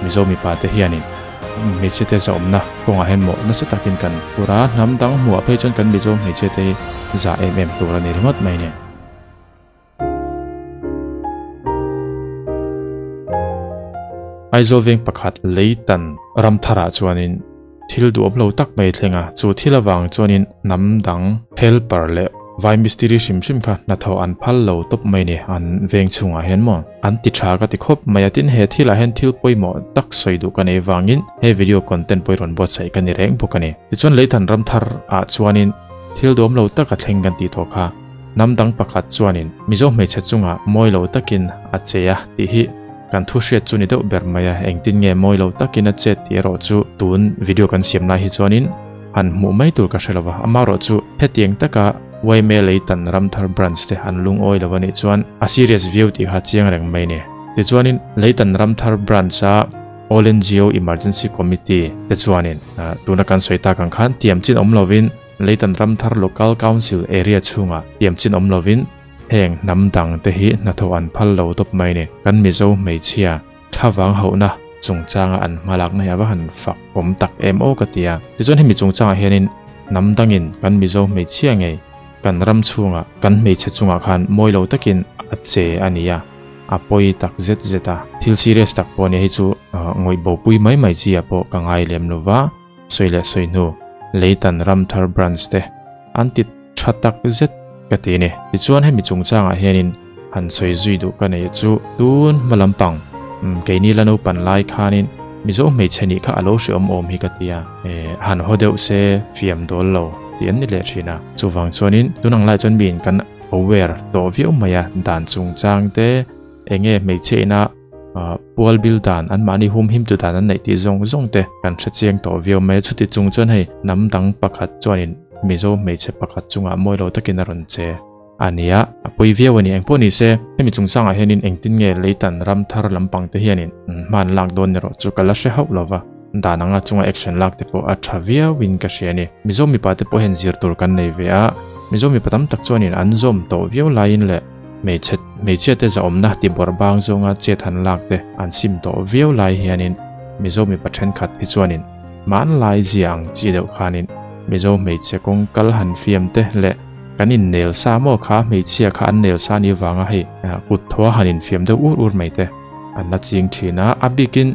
Mizo mipa te hianin hmeichhia te zahawmna kawngah hian mawh nasa takin kan phur a, hnam dang hmuh ah phei chuan kan Mizo hmeichhia te hi zah em em tur a ni ringawt mai a ni. Aizawl veng pakhat Leitan ram tharah chuanin thil duhawm lo tak mai thleng a, chu thil avang chuanin hnam dang helper leh vai mistiri hrim hrim kha hnathawh an phal lo tawp mai ni an veng chhungah hian maw an ti tha ka ti khawp mai a, tin he thilah hian thil pawimawh tak sawi duh ka nei vangin he video content pawh i rawn buatsaih ka ni reng bawk a ni. Tichuan Leitan ram tharah chuanin thil duhawm lo tak a thleng kan tih tawh kha. Hnam dang pakhat chuanin Mizo hmeichhe chungah mawi lo takin a che a tih hi kan thu hriat chu ni deuh ber mai a, engtin nge mawi lo takin a chet tih erawh chu tun video kan siam lai hi chuanin han hmuh mai tur ka hre lo va, amaherawh chu hetiang taka yma Leitan Ramthar Branch te an lungawi lo a nih chuan a serious viau tih kha chiang reng mai ni. Tichuanin Leitan Ramthar Branch a All NGO Emergency Committee te chuanin tuna kan sawi tak ang khan tiam chin awm lovin Leitan Ramthar Local Council area chhungah tiamchin awm lovin heng hnam dang te hi hnathawh an phal lo tawp mai ni. Kan Mizo hmeichhia thlavang hauhna chungchanga an hmalakna hi a va han fak awm tak em aw ka ti a. Tichuan hemi chungchangah hianin hnam dangin kan Mizo hmeichhia ngei kan ram chhungah kan hmeichhe chungah khan mawi lo takin a che a ni a, a pawi tak zet zet a. Thil serious tak pawh nia hi chu ngawih bopui mai mai chi ah pawh ka ngai lem lova. Sawi leh sawi hnu, Leitan Ramthar Branch te an ti tha tak zet ka ti ni. Tichuan hemi chungchangah hianin han sawi zui duh ka nei chu tun hma lampang keini la naupan lai khanin Mizo hmeichhe nih kha a lo hre awm awm hi ka ti a, han haw deuh se fiam dawl lo tih an ni leh thin a. Chuvang chuanin tun ang lai chuan miin kan aware tawh viau mai a, dan chungchang te enge hmeichhe ina Pual bil dan an mahni hum him tu dan an neih tih zawng zawng te kan hre chiang tawh viau mai a, chuti chung chuan hei hnam dang pakhat chuanin Mizo hmeichhe pakhat chungah mawi lo takin a rawn che a nia, a pawi viau a ni. Engpawh ni se hemi chungchangah hianin engtin nge Leitan ram thar lampang te hianin hman lak dawn erawh chu ka la hre hauh lo va, dan anga chunga action lak te pawh a tha viauin ka hria a ni. Mizo mipa te pawh hian zir tur kan nei ve a, Mizo mipa tam tak chuanin an zawm tawh viau laiin leh, Hmeichhe hmeichhia te zahawmna ti bawrh bang zawnga chet han lak te an sim tawh viau lai hianin Mizo mipa thenkhat hi chuanin hmanlai zia ang chi deuh khanin Mizo hmeichhe kawng kal han fiam te leh kan in nel sa maw kha hmeichhia kha an nel sa ni vanga hei kut thaw han in fiam deuh ur ur mai te an la ching thin a, a bikin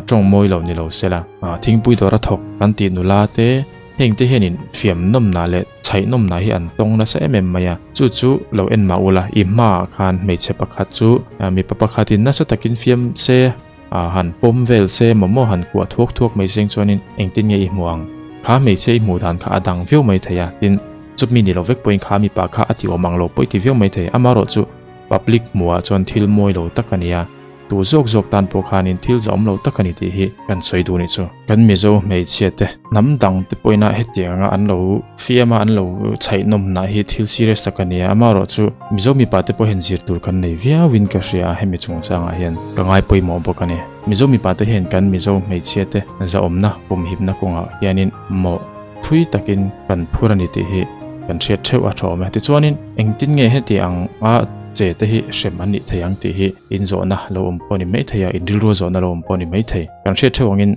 tawng mawi lo ni lo sela thingpui dawr a thawk kan tih nula te Heng te hianin fiam nawmna leh chhaih nawmna hi an tawng nasa em em mai a, chu chu lo en mah ula, i hmaah khan hmeichhe pakhat chu mipa pakhatin nasa takin fiam se, han pawm vel se maw maw han kuah thuak thuak mai seng chuanin engtin nge i hmu ang? Kha hmeichhe i hmuh dan kha a dang viau mai thei a, tin chumi ni lo vek pawhin kha mipa kha a ti awm ang lo pawh i ti viau mai thei, amaherawh chu public hmuhah chuan thil mawi lo tak a ni a. Tu zawk zawk tan pawh khanin thil zahawm lo tak a ni tih hi kan sawi duh nih chu. Kan Mizo hmeichhia te hnam dang te pawhin a hetiang anga an lo fiam a, an lo chhaih nawmnah hi thil serious tak a ni a, amaherawh chu Mizo mipa te pawh hian zir tur kan nei viauin ka hria a, hemi chungchangah hian ka ngai pawimawh bawk a ni. Mizo mipa te hian kan Mizo hmeichhia te zahawmna pumhipna kawngah hianin mawh thui takin kan phur a ni tih hi kan hriat theuh a tha awm e. Tichuanin engtin nge heti ang a che te hi hrem an nih thei ang tih hi in zawhna lo awm pawh a ni mai thei a, in rilru zawhna lo awm pawh a ni mai thei. Kan hriat theuh angin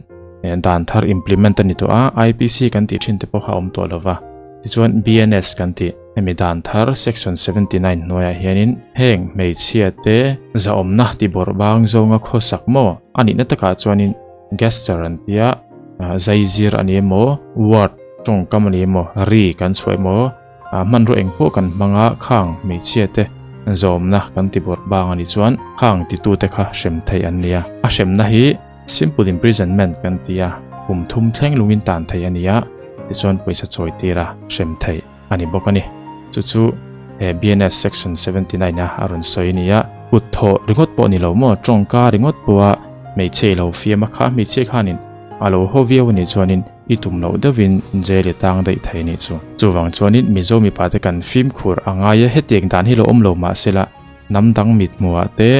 dan thar implement a ni tawh a, IPC kan tih thin te pawh kha a awm tawh lo va. Tichuan BNS kan tih hemi dan thar section 79 hnuaiah hianin heng hmeichhia te zahawmna ti bawrh bang zawnga khawsak maw a nihna takah chuanin gesture an tia zaizir a ni emaw word tawngkam a ni emaw ri kan chhuah emaw hmanrua eng pawh kan hmang a khang hmeichhia te zawmna kan ti bawrh bang a nih chuan khang titute kha hrem theih an ni a a hremna hi simple imprisonment kan ti a kum thum thleng lungin tan theih a ni a tichuan pawisa chawi tir a hrem theih a ni bawk a ni chu chu he BNS section 79 a a rawn sawi a ni a kut thawh ringawt pawh ni lo maw tawngka ringawt pawha hmeichhe i lo fiam a kha hmeichhia khanin a lo haw viau a nih chuanin I tum loh deuhin jail i tang daih thei nih chu. Chuvang chuanin Mizo mipa te kan fimkhur a ngai a, hetiang dan hi lo awm lo mah sela hnam dang mithmuhah te,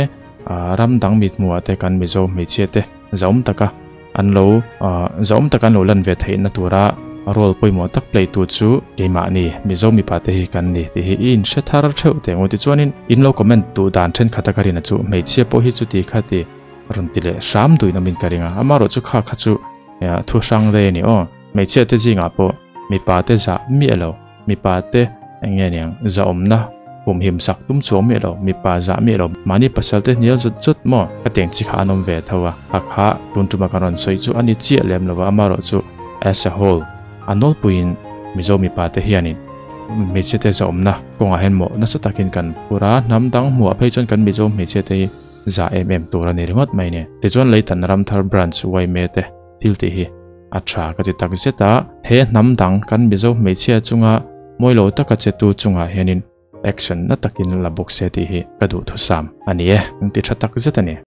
ram dang mithmuhah te kan Mizo hmeichhia te zahawm taka an lo zahawm taka an lo lan ve theihna tura role pawimawh tak play tu chu keimahni Mizo mipa te hi kan ni tih hi i inhre thar theuh teh ang u. Tichuanin in lo comment duh dan thenkhat a ka rin a chu hmeichhia pawh hi chuti kha ti. rawn ti leh hram duhin awmin ka ring a, amaherawh chu kha kha chu thu hrang daih a ni aw. Hmeichhia te zingah pawh mipa te zah miah lo, mipa te eng nge niang zahawmna humhim sak tum chuang miah lo, mipa zah miah lo, mahni pasal te hnial zut zut maw ka tiang chi kha an awm ve tho a, kha kha tun tuma kan rawn sawi chu a ni chiah lem lo va, amaherawh chu as a whole a nawlpuiin Mizo mipa te hianin hmeichhia te zahawmna kawngah hian mawh nasa takin kan phur a, hnam dang hmuah phei chuan kan Mizo hmeichhia te hi za em em tur a ni ringawt mai ni. Tichuan Leitan Ramthar Branch yma te thil tih hi a tha ka ti tak zet a, he hnam dang kan Mizo hmeichhia chunga mawi lo taka che tu chungah hianin action na takin la bawk se tih hi ka duhthusam a ni e, an ti tha tak zet a ni.